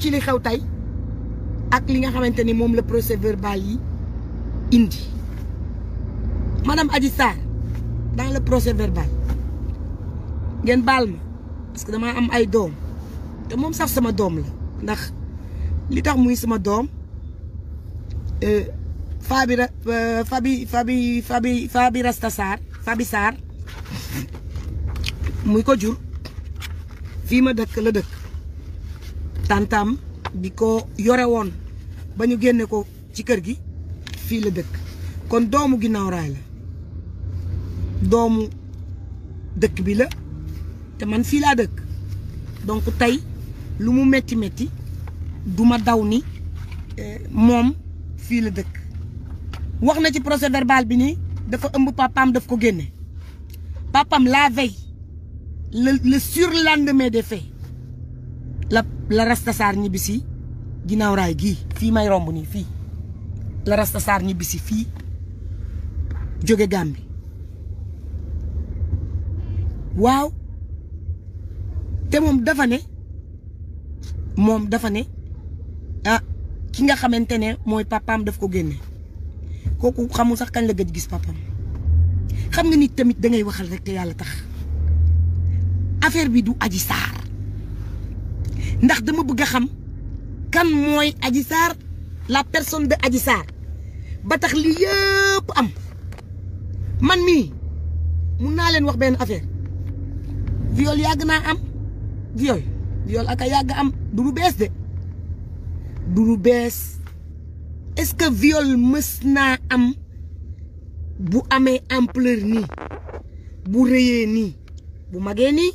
ci li xew tey ak li nga xamante ni moom la procès verbal yi indi madame Adji Sarr dans le procès verbal ngeen baal ma parce que dama am ay doom te moom sax sama doom la ndax li tax muy sama doom Fabi Rasta Sarr Fabi Sarr muy ko jur fii ma dëkk la dëkk tantam bi ko yore woon ba ñu génne ko ci kër gi fii la dëkk kon doomu ginnaaw raay la doomu dëkk bi la te man fii laa dëkk donc tey lu mu metti metti duma daw ni moom fii la dëkk wax na ci procès verbal bi ni dafa ëmb papaam daf ko génne papaam la veille le surlendemain des faits la Rasta Sarr ñibbisi ginnaaw raay gii fii may romb nii fii la Rasta Sarr ñibbisi fii jóge Gàmbi waaw te moom dafa ne ah ki nga xamante ne mooy papaam daf ko génne kooku xamul sax kañ la gëj gis papaam xam nga nit tamit da ngay waxal rek te yàlla tax affaire bi du Adji Sarr ndax dama bëgg a xam kan mooy Adji Sarr la personne de Adji Sarr ba tax li yëpp am man mii mun naa leen wax benn affaire viol yàgg naa am viol aka yàgg am du lu bees de du lu bees est-ce que viol mës naa am bu amee ampleur nii bu rëyee nii bu magee nii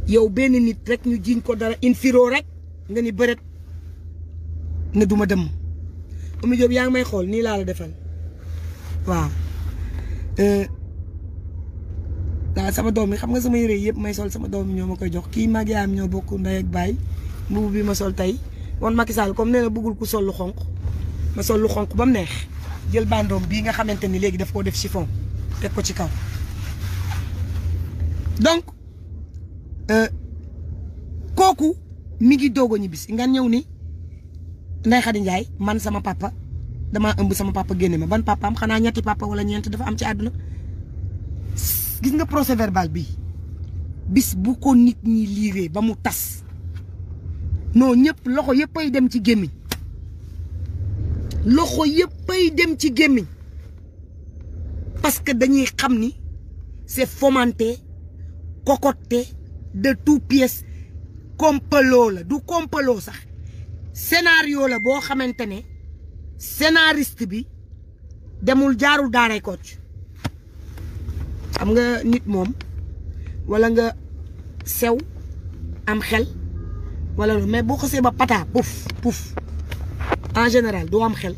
yow benn nit rek ñu jiñ ko dara infiro rek nga ni bërët ne duma dem Oumy Diop yaa ngi may xool nii laa la defal waaw sama doom yi xam nga sama yére yëpp may sol sama doom ñoo ma koy jox kii mag yaayam ñoo bokk ndey ak baay mbubu bi ma sol tey woon Macky Sall comme nee na bëggul ku sol lu xonq ma sol lu xonq ba mu neex jël bandoom bii nga xamante ni léegi daf koo def chiffon teg ko ci kaw donc kooku mi ngi doog a ñibbisi nga ñëw ni Ndeye Khady Ndiaye man sama papa damaa ëmb sama papa génne ma ban papaam xanaa ñetti papa wala ñeent dafa am ci àdduna gis nga procès verbal bi bis bu ko nit ñi liiree ba mu tas non ñëpp loxo yëppay dem ci gémmiñ loxo yëppay dem ci gémmiñ parce que dañuy xam ni c'est fomenté cocoté de toutes pièces complot la du complot sax scénario la boo xamante ne scénariste bi demul jaarul daaray Kocc xam nga nit moom wala nga sew am xel wala lu mais boo xasee ba pata pouf en général doo am xel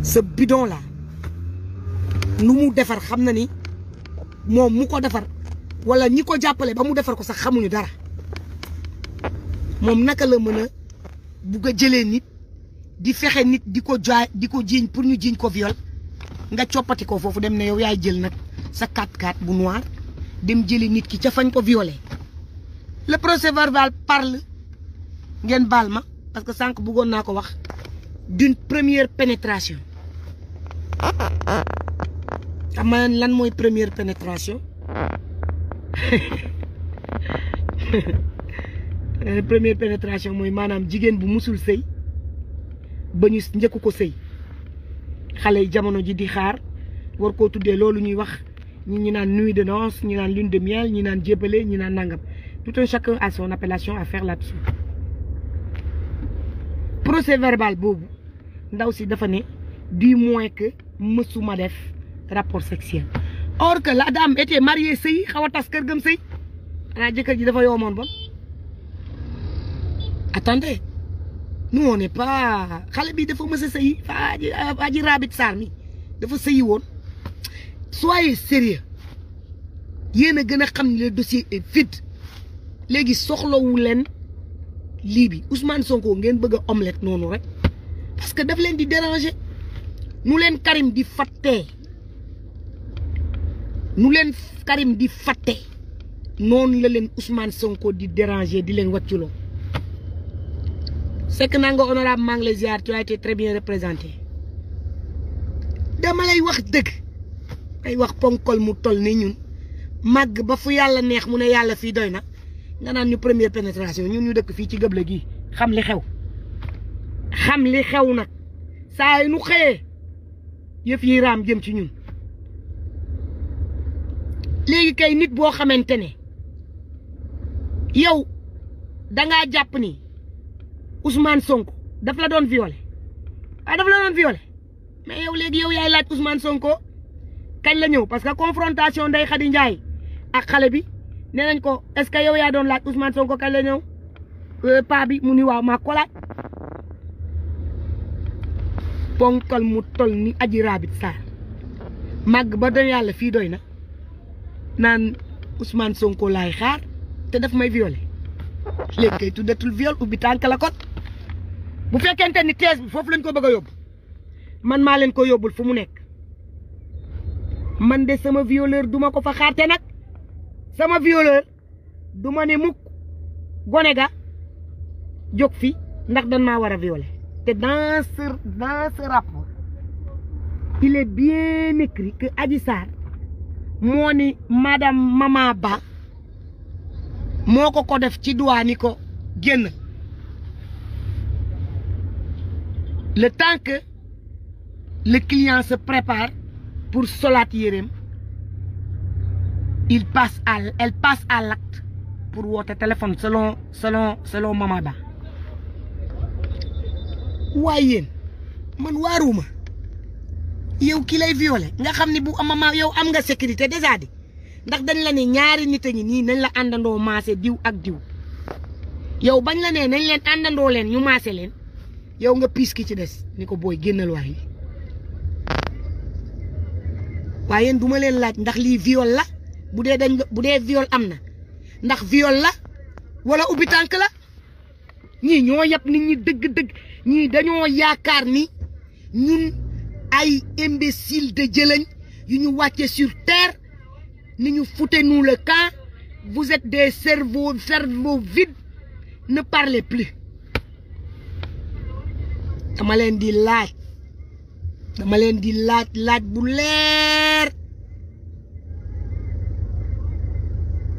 ce bidon là lu mu defar xam na ni moom mu ko defar wala ñi ko jàppale ba mu defar ko sax xamuñu dara moom naka la mën a bugg a jëlee nit di fexe nit di ko jaay di ko jiiñ pour ñu jiiñ ko viol nga coppati ko foofu dem ne yow yaay jël nag sa 4x4 bu noir dem jëli nit ki ca fañ ko violé le procès verbal parle ngeen baal ma parce que sànq bëggoon naa ko wax d'une première pénétration xam nga lan mooy première pénétration première pénétration mooy maanaam jigéen bu musul sëy ba ñu njëkku ko sëy xale yi jamono ji di xaar war koo tuddee loolu ñuy wax ñi naan nuit de noces ñi naan lune de miel ñi naan jébbale ñi naan nangam tout un chacun a son appellation à faire là-dessus procès verbal boobu ndaw si dafa ne du moins que mësuma def rapport sexuel or que la dame était mariée sëy xaw a tas kër gëm sëy xanaa jëkkër ji dafa yoomoon bon attendez nous on n'est pas xale bi dafa mës a sëyi Adji Rabbit Sarr mi dafa sëyi woon soyez sérieux yéen a gën a xam ne le dossier est vide léegi soxlawu leen lii bi Ousmane Sonko ngeen bëgg a omelette noonu rek parce que daf leen di déranger nu leen Karim di fattee noonu la leen Ousmane Sonko di déranger di leen wàcculoo Sekk Nango honorable maa ngi lay ziar, tu as été très bien représenté. Dama lay wax dëgg ay wax ponkol mu toll ni ñun màgg ba fu yàlla neex mu ne yàlla fii doy na nga naan ñu première pénétration ñun ñu dëkk fii ci gëble gi xam li xew nag saa yi nu xëyee yëf yi raam jëm ci ñun. léegi kay nit boo xamante ne yow dangaa jàpp ni Ousmane Sonko daf la doon violé mais yow léegi yow yaay laaj Ousmane Sonko kañ la ñëw parce que confrontation Ndeye Khady Ndiaye ak xale bi nee nañ ko est-ce que yow yaa doon laaj Ousmane Sonko kañ la ñëw paa bi mu ni waaw maa ko laaj ponkal mu tol ni Adji Raby Sarr màgg ba doon yàlla fii doy na naan Ousmane Sonko laay xaar te daf may violé léegi kay tuddatul viol ubbi tànk la kot bu fekkente ni thèse bi foofu lañ ko bëgg a yóbbu man maa leen ko yóbbul fu mu nekk man de sama violeur duma ko fa xaarte nag sama violeur duma ne mukk gone ga jóg fi ndax dañ maa war a violer te dans ce rapport il est bien écrit que Adji Sarr moo ni madame Mama Ba moo ko def ci doigt ni ko génn le temps que le client se prépare pour solat yéreem elle passe à l'acte pour woote téléphone selon Mama Ba waaye yéen man waaruma yow ki lay violé nga xam ni bu mama yow am nga sécurité déjà di ndax dañ la ne ñaari nit a ngi nii nañ la àndandoo maase diw ak diw yow bañ la ne nañ leen àndandoo leen ñu maase leen yow nga piis ki ci des ni ko booy génnal waay waaye yéen du ma leen laaj ndax lii viol la bu dee viol am na ndax viol la wala ubbi tànk la ñii ñoo yab nit ñi dëgg-dëgg ñii dañoo yaakaar ni ñun ay imbécile de jëlañ yu ñu wàcce sur terre ni ñu foutez-nous le camp vous êtes des cerveaux vides ne parlez plus dama leen di laaj bu leer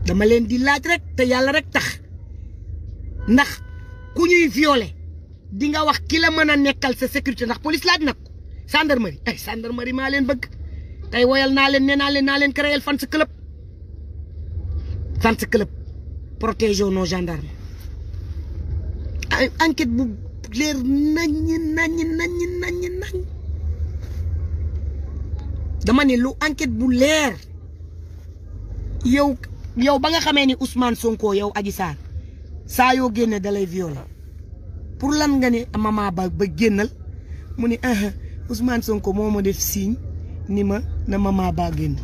dama leen di laaj rek te yàlla rek tax ndax ku ñuy violé di nga wax ki la mën a nekkal sa sécurité ndax police laaj nag gendarmerie ay gendarmerie maa leen bëgg tey woyal naa leen nee naa leen créer fans club protégeons nos gendarmes enquête bu leer nañ dama ne lu enquête bu leer yow ba nga xamee ni Ousmane Sonko yow Adji Sarr saa yoo génne dalay violer pour lan nga ne Mama Ba génnal mu ne Ousmane Sonko moo ma def signe ni ma na Mama Ba génn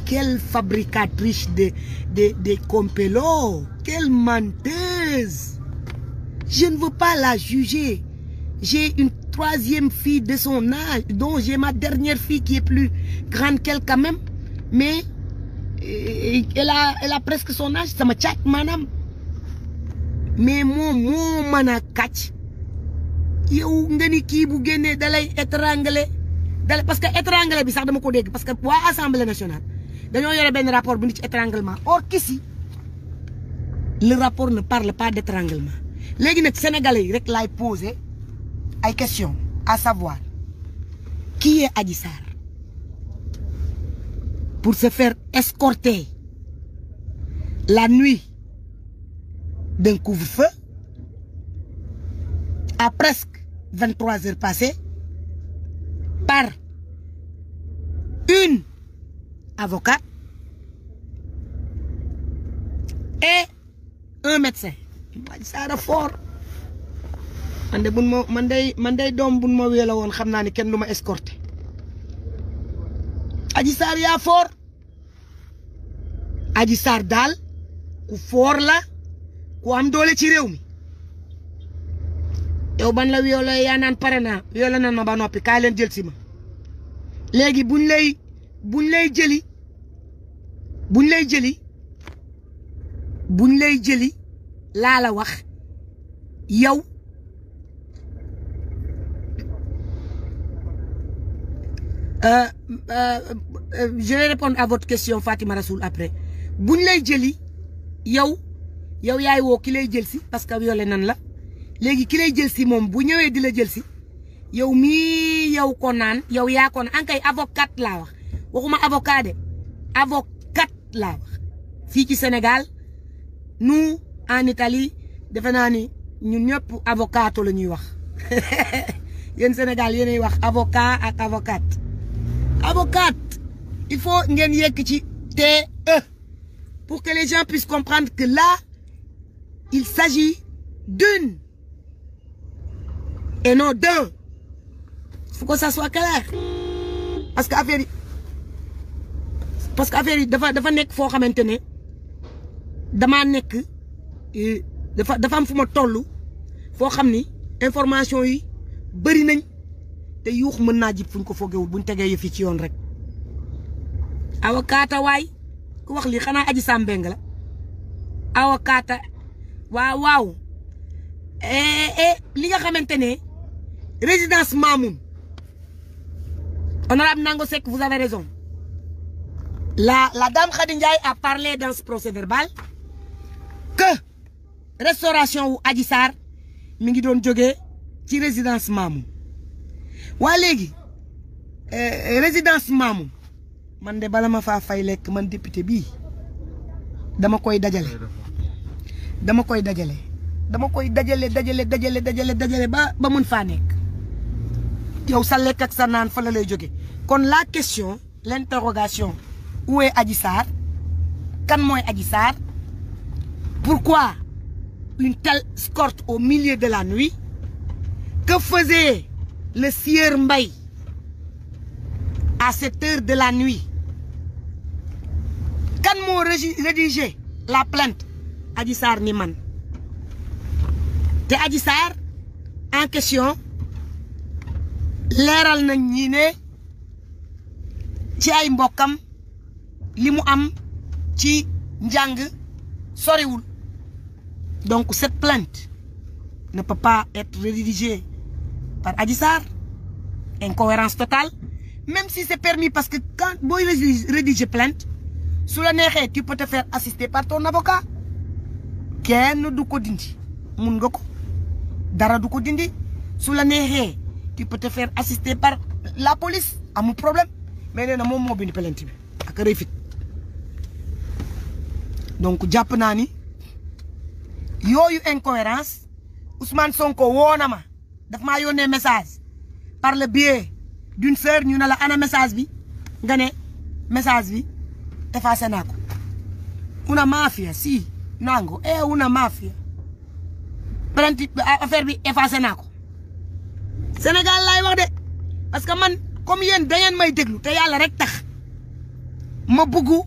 quelle fabricatrice de complots, quelle menteuse. Je ne veux pas la juger. J'ai une troisième fille de son âge, dont j'ai ma dernière fille qui est plus grande qu'elle quand même, mais elle a presque son âge, sama caat maanaam mais moom moo mën a kàcc yow nga ni kii bu génnee dalay étrangler parce que étrangler bi sax dama ko dégg parce que waa Assemblée nationale dañoo yore benn rapport bu ni ci étranglement or qu'ici le rapport ne parle pas d'étranglement léegi nag sénégalais yi rek laay poser ay questions à savoir qui est Adji Sarr pour se faire escorter la nuit d'un couvre-feu à presque 23 heures passées par une avocate et un médecin. Adji Sarr fort man day doom buñ ma wéela woon xam naa ni kenn du ma escorter Adji Sarr yaa fort Adji Sarr daal ku fort la ku am doole ci réew mi yow ban la wéela yaa naan pare naa wéela nan ma ba noppi kaay leen jël si ma léegi buñ lay jëli laa la wax yow Je vais répondre à votre question Fatima Rasoul après buñ lay jëli yow yaay woo ki lay jël si parce que violé nan la léegi ki lay jël si moom bu ñëwee di la jël si yow mii yow ko naan yow yaa ko naan ankay avocat laa wax waxuma avocat de avocat laa wax fii ci Sénégal nous en Italie defe naa ni ñun ñëpp avocato la ñuy wax yéen Sénégal yéenay wax avocat ak avocate il faut ngeen yekk ci TE pour que les gens puissent comprendre que là il s'agit d'une et non d'un. Il faut que ça soit clair parce que affaire yi dafa nekk foo xamante ne damaa nekk dafa am fu ma toll foo xam ni information yi bëri nañ te yuux mën naa jib fuñ ko foogewul buñ tegee yëf yi ci yoon rek. awakaata waay ku wax lii xanaa Adji Sarr Mbengue la awakaata waaw li nga xamante ne résidence Mamoun honorable Nango Seck vous avez raison la dame Khady Ndiaye a parlé dans ce procès verbal que restauration wu Adji Sarr mi ngi doon jógee ci résidence Mamoun waa léegi résidence Mamoun man de bala ma faa fay lekk man député bii dama koy dajale ba mën faa nekk yow sa lekk ak sa naan fa la lay jóge kon la question l'interrogation où est Adji Sarr kan mooy Adji Sarr pourquoi une telle escorte au milieu de la nuit que faisait le sieur Mbaye à cette heure de la nuit kan moo rédigé la plainte Adji Sarr ni man te Adji Sarr en question leeral nañ ñi ne ci ay mbokkam li mu am ci njàng soriwul donc cette plainte ne peut pas être rédigée par Adji Sarr incohérence totale même si c'est permis parce que quand booy rédiger plainte su la neexee tu peux te faire assister par ton avocat kenn du ko dindi mun nga ko dara du ko dindi su la neexee tu peux te faire assister par la police amul problème mais nee na moom moo bind plainte bi ak refit donc jàpp naa ni yooyu incohérence Ousmane Sonko woo na ma daf maa yónnee message par le biais d'une sœur ñu ne la ana message bi nga ne message bi effacé naa ko una mafia si nango una mafia plainte affaire bi effacé naa ko Sénégal laay wax de parce que man comme yéen da ngeen may déglu te yàlla rek tax ma bëggu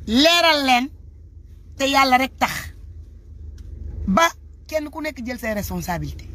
leeral leen te yàlla rek tax ba kenn ku nekk jël say responsabilité